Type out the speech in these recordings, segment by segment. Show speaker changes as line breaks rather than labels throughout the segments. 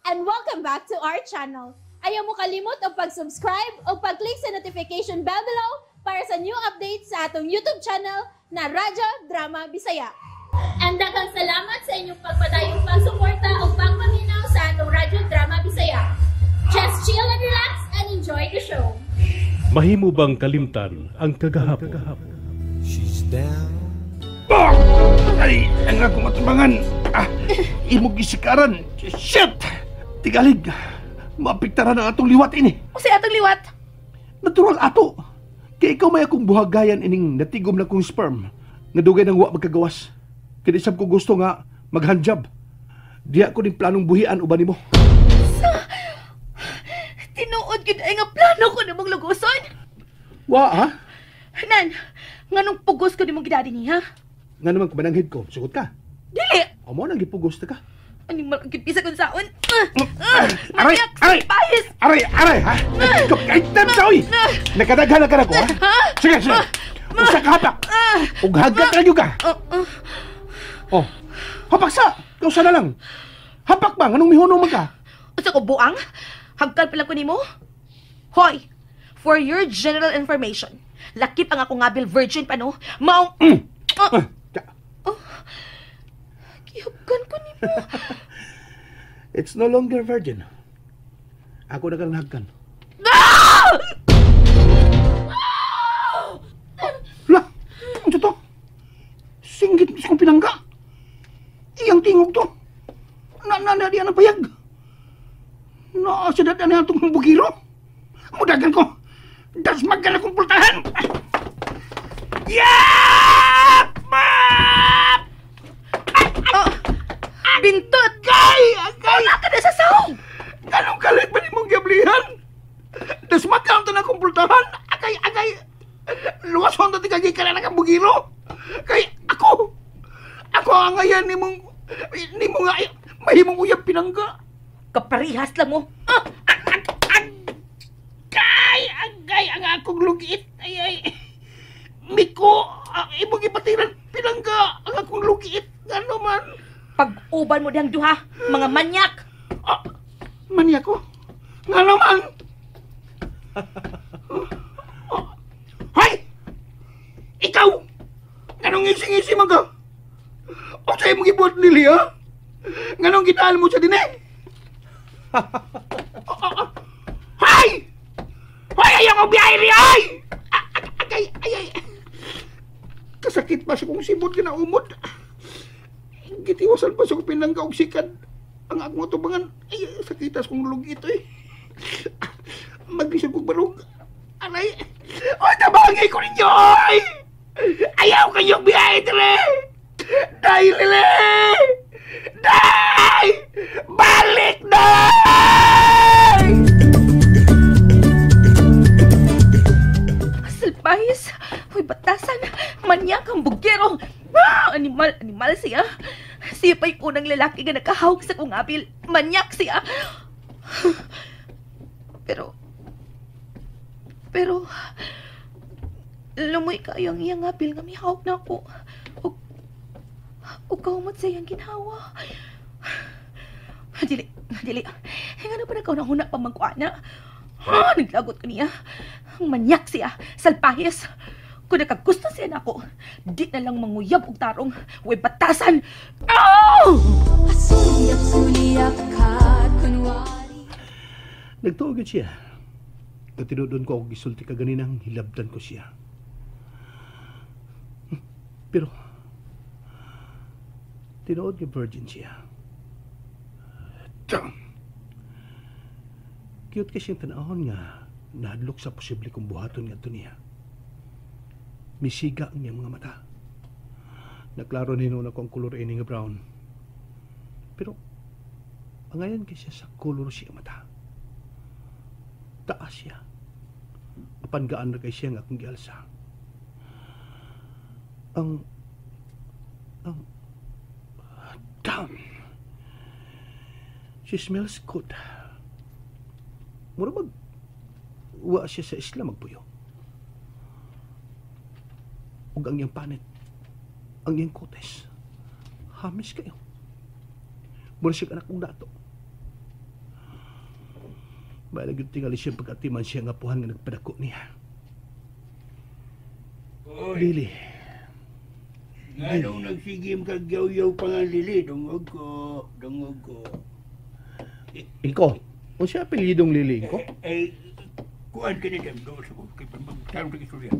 And welcome back to our channel. Ayaw mo kalimot og pag-subscribe o pag-click sa notification bell below para sa new updates sa atong YouTube channel na Radyo Drama Bisaya. And daghang salamat sa inyong pagpadayong pagsuporta o pagpaminaw sa atong Radyo Drama Bisaya. Just chill and relax and enjoy the show.
Mahimo bang kalimtan ang kagahapon?
She's down.
Ay, ang akong matubangan. Ah, imong gisikaran. Shit! Tigalig. Maapektaran ang atong liwat ini.
Unsay atong liwat?
Natural ato. Kay ikaw may akong buhagayan ining natigom na kong sperm. Nga dugay nang wa magkagawas. Kaya di sab ko gusto nga maghandjob. Diya ko ning planong buhian uban nimo.
Tinuod gyud ay nga plano ko nimong luguson.
Wa ha?
Nan, nganong pugos ko nimong gidadi ni ha?
Nga naman kumananghid ko, sugot ka.
Dili.
Amo nang gipugos ta ka.
Animal ang gid bisag unsaon.
Aray,
Manyak,
aray!
pahis.
Aray, aray, ha? Kahit sa oy! Nakadaghan na ka na ko, ha? Sige, sige. Usa ka hapak. Ug hagat ra gyud ka. Oh. Hapak sa. Kausa na lang. Hapak ba? Nganong mihuno man ka?
Unsa ko buang? Hagkan pa lang ko nimo? Hoy, for your general information, lakip ang akong ngabil virgin pa no. Maong
Ah,
gihagkan ko nimo.
It's no longer virgin. Ako na kang hagkan. Lah, ano to? Singgit sa kong pinangga. Iyang tingog to. Na na na di ang payag. Na sa datan na itong bugiro. Mudagan ko. Dasmag ka na kong pultahan. Yap! Map!
Oh, bintot.
Agay! Agay!
Wala ka na sa sahog.
Anong kalit ba ni mong gablihan? Dasmag ka ang tanang kong pultahan. Agay! Agay! Luwason na tigagay ka na ng bugiro. Kay ako! Ako ang angayan ni mong nga mahimong uyab pinangga.
Kaparihas lang mo. Ah,
Agay! Agay! Ang akong lugit! Ay, ay! Miko! Imong ipatiran pinangga! Ang akong lugit! Ano man?
Pag-uban mo dihang duha, mga manyak.
Ah, mani ako? Nga naman! Hoy! Ikaw! Nganong ngising-ngisi man ka? O sa'yo mong ibuhat nili, ha? Nganong gitaal mo sa dine? Hoy! Hoy! Ayaw ko biyahe ri, hoy! Agay, ay, ay. Kasakit pa sa kong sibot ka na umod. Gitiwasan pa sa kong pinangga og sikad. Ang akong atubangan, ay, sakitas kong lugit, eh. Maglisod kong barog. Aray! Oy, tabangay ko ninyo, oy! Ayaw kayong biyahe, dire! Day, lili! Day! Balik, day!
Salpahis. Uy, batasan. Manyak ang bugero. Ah, animal, animal siya. Siya pa'y unang lalaki nga nakahawak sa kong abil. Manyak siya. Pero, pero, lumoy kayo ang iyang abil nga mihawak na ako. Ug kahumot sa iyang ginhawa. Dili, dili. Nga na pa nagkaunang-una pa mangkuana. Ah, naglagot ko niya. Ang manyak siya, salpahis. Kung nakagusto siya nako, di na lang manguyab og tarong, way batasan. Oh!
Pasulyap-sulyap ka't kunwari.
Nagtuo gyud siya. Katinuod ko ako gisulti kaganinang hilabdan ko siya. Pero, tinuod nga virgin siya. Damn! Cute kay siyang tanahon nga nahadlok sa posible kong buhaton ngadto niya. Misiga ang iyang mga mata. Naklaro ni noon ako ang kolor ini nga brown. Pero, angayan kay siya sa kolor siya mata. Taas siya. Apan gaan na kay siya nga akong gialsa. Ang damn! She smells good. Mura mag wa siya sa isla magpuyo. Ug ang iyang panit, ang iyang kotes, hamis kayo. Mura siya anak kong dato. Malag yung tingali siya pagkatiman siya nga puhan nga nagpadako niya.
Oy.
Lili.
Nganong nagsigim kag yaw-yaw pa nga, Lili? Dungog ko, dungog ko.
Ingko, unsa apelyidong Lili, Ingko?
Eh, kuan ka na dyan. Doon sa kay pagtarong sa istorya.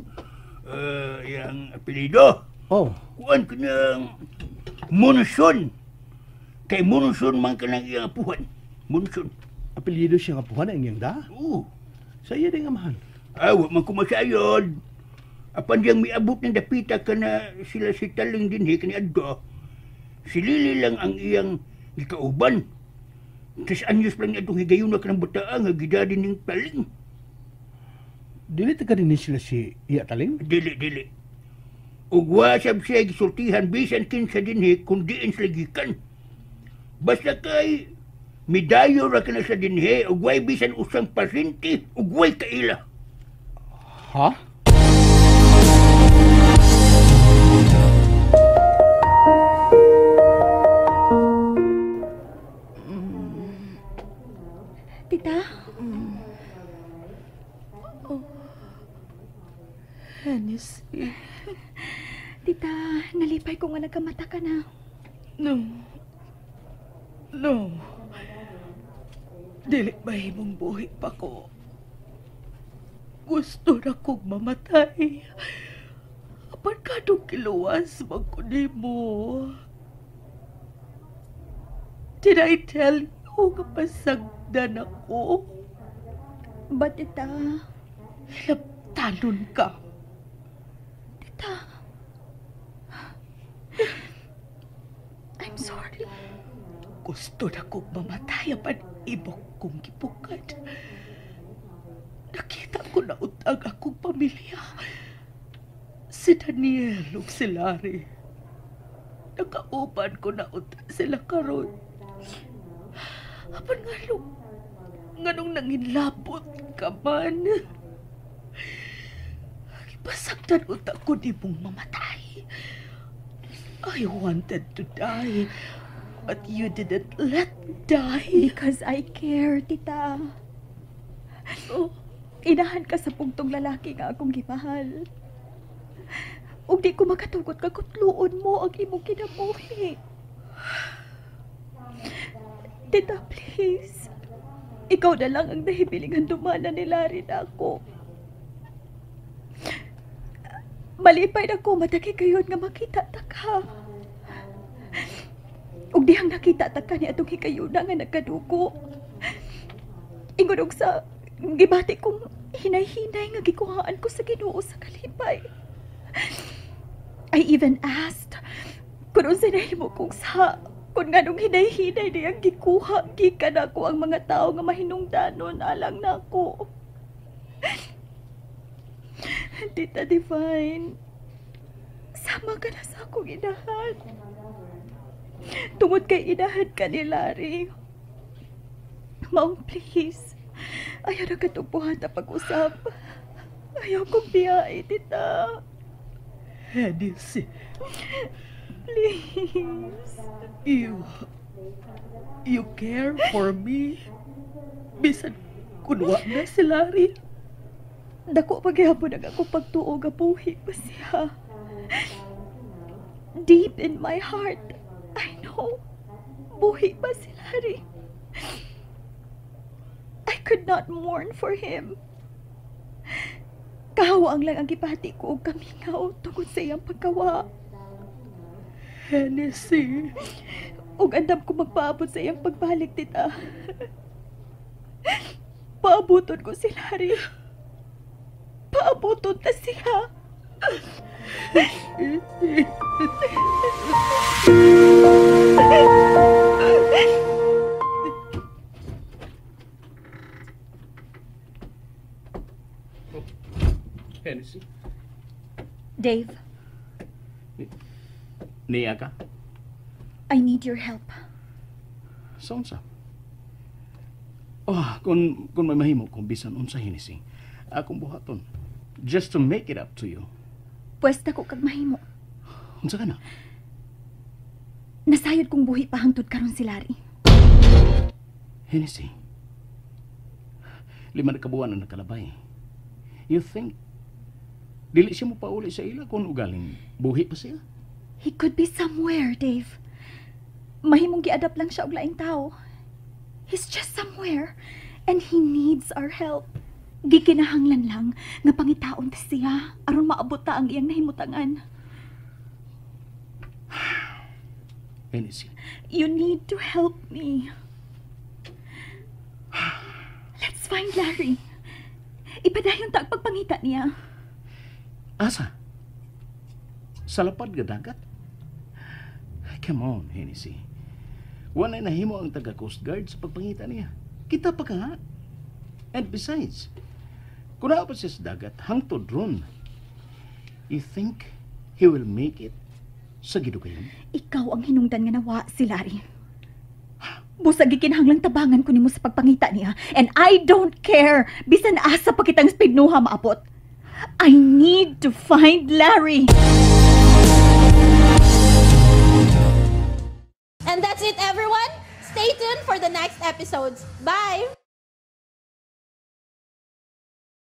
Yang apelyido.
Oh.
Kuan ka ng Monson. Kay Monson man ka ng iyang apuhan. Monson.
Apelyido siya nga apuhan ang iyang da?
Oo.
Sa iya din amahan.
Ah, wa man kumasayon. Apan diyang miabot ng dapita ka na sila si Taling dinhi kani adto. Si Lili lang ang iyang gikauban. 3 anyos lang niya itong higayon na kanang bataa nga gidadi ning Taling.
Dili ta ka din sila si Iya Taling?
Dili, dili. Ug wa sab siya gisultihan bisan kinsa dinhi kung diin sila gikan. Basta kay midayo ra kana sa dinhi ug way bisan usang pasyente ug way kaila.
Ha?
Tita?
Oh. Hennessy.
Tita, nalipay ko nga nagkamata ka na.
No. No. Dili mahimong buhi pa ko. Gusto na kong mamatay. Apan kadong kiluwas man ko nimo. Did I tell you nga pasagdan ako?
But tita...
Hilabtanon ka.
Tita... I'm sorry.
Gusto na kong mamatay apan ibok kong gipukad. Nakita ko na utang akong pamilya. Si Daniel ug si Larry. Nakauban ko na utang sila karon. Apan nganong nanginlabot ka man. Ipasagdan utak ko di mong mamatay. I wanted to die, but you didn't let me die.
Because I care, tita.
Oh.
Inahan ka sa pugtong lalaki nga akong gimahal. Ug di ko makatugot ka kutluon mo ang imong kinabuhi. Tita, please. Ikaw na lang ang nahibilingan dumana ni Larry na ako. Malipay na ko mataki kayon nga makita ta ka. Ug dihang nakita ta ka ni atong hikayuna nga nagkadugo. Ingon og sa gibati kong hinay-hinay nga gikuhaan ko sa Ginoo sa kalipay. I even asked kung unsay nahimo kong sa kung nganong hinay-hinay niyang gikuha gikan nako ang mga tao nga mahinungdanon alang nako. Tita Divine, sama ka na sa akong inahan. Tungod kay inahan ka ni Larry. Maong please, ayaw na katubuhan na pag-usap. Ayaw kong biyahe, tita.
Hennessy.
Please.
You care for me? Bisan kunwa na si Larry.
Dako paghihapon ang akong pagtuo nga buhi pa siya. Deep in my heart, I know, buhi pa si Larry. I could not mourn for him. Kahawang lang ang gibati ko og kamingaw tungod sa iyang pagkawa.
Hennessy.
Ug andam ko magpaabot sa iyang pagbalik, tita. Paabuton ko si Larry. Paabuton ta siya.
Hennessy?
Dave.
Niya ka?
I need your help.
Sa unsa? Oh, kung may mahimo kung bisan unsa, Hennessy, akong buhaton. Just to make it up to you.
Pwes dako kag mahimo.
Unsa ka na?
Nasayod kong buhi pa hangtod karon si Larry.
Hennessy.
5 na kabuan ang nakalabay. You think dili siya mopauli sa ila kung ugaling buhi pa siya?
He could be somewhere, Dave. Mahimong gi-adopt lang siya og laing tao. He's just somewhere and he needs our help. Gikinahanglan lang nga pangitaon ta siya aron maabot ta ang iyang nahimutangan.
Hennessy.
You need to help me. Let's find Larry. Ipadayon ta ang pagpangita niya.
Asa? Sa lapad nga dagat? Come on, Hennessy. Wala nahimo ang taga Coast Guard sa pagpangita niya. Kita pa ka nga. And besides, kung naa pa siya sa dagat, hangtod ron, you think he will make it sa gidugayon?
Ikaw ang hinungdan nga nawa si Larry. Busag gikinahanglang tabangan ko nimo sa pagpangita niya. And I don't care bisan asa pa kitang spidnuha maabot. I need to find Larry.
And that's it, everyone. Stay tuned for the next episodes. Bye!